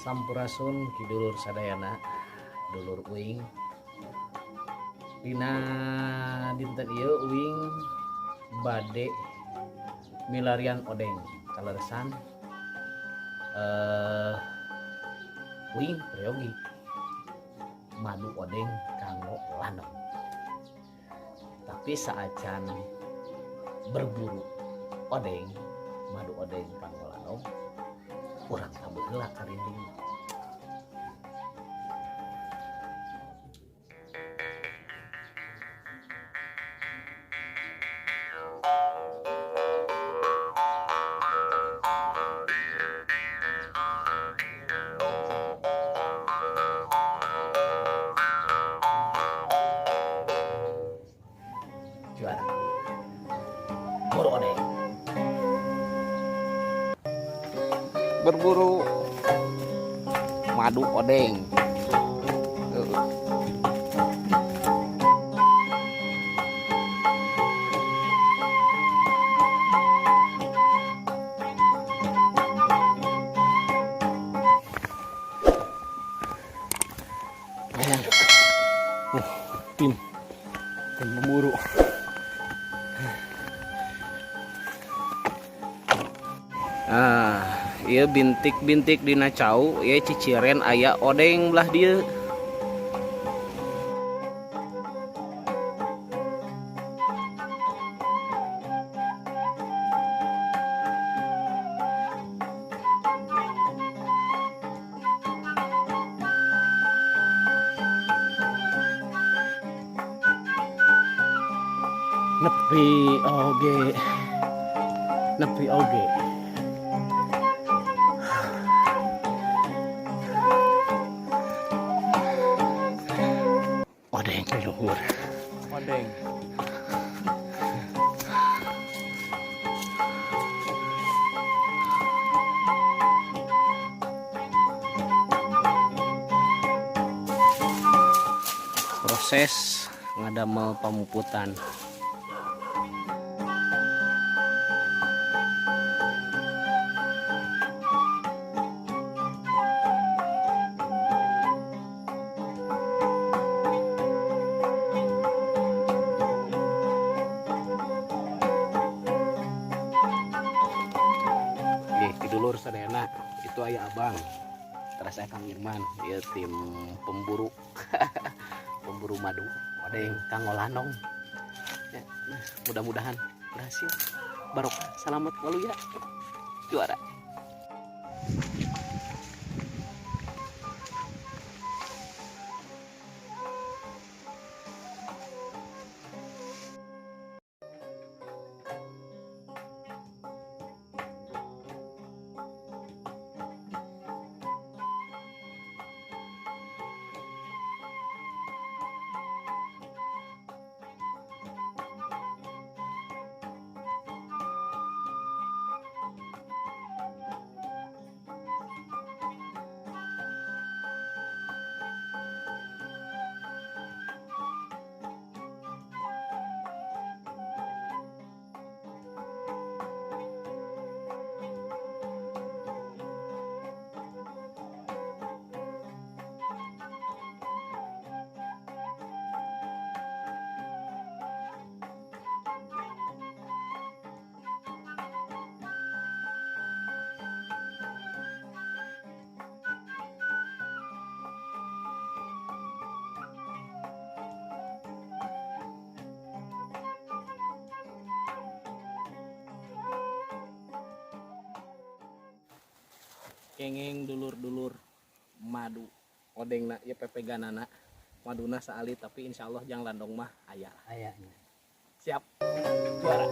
Sampurasun ki dulur sadayana, dulur uing. Dina dinten ieu uing bade milarian odeng kaleresan uing peryogi madu odeng kanggo landong. Tapi saacan berburu odeng, madu odeng kanggo landong, urang tabuh heula karinding. Juara buru odeng, berburu madu odeng. Lumayan. Tim tim pemburu. Ah, ieu bintik-bintik dina cau, ieu ciciren aya odeng belah dieu. Nepi oge, nepi oge. Odeng luhur. Odeng. Proses ngadamel pamuputan. Nih, dulur sadayana, itu aya abang. Terus aya Kang Irman, ieu tim pemburu. Pemburu madu odeng kanggo landong. Ya, nah, mudah-mudahan berhasil. Barokah, selamat waluya. Juara. Kengeng dulur-dulur madu odengna ya pepeganana maduna saalit, tapi insya Allah jang landong mah aya. Ayahnya. Siap juara.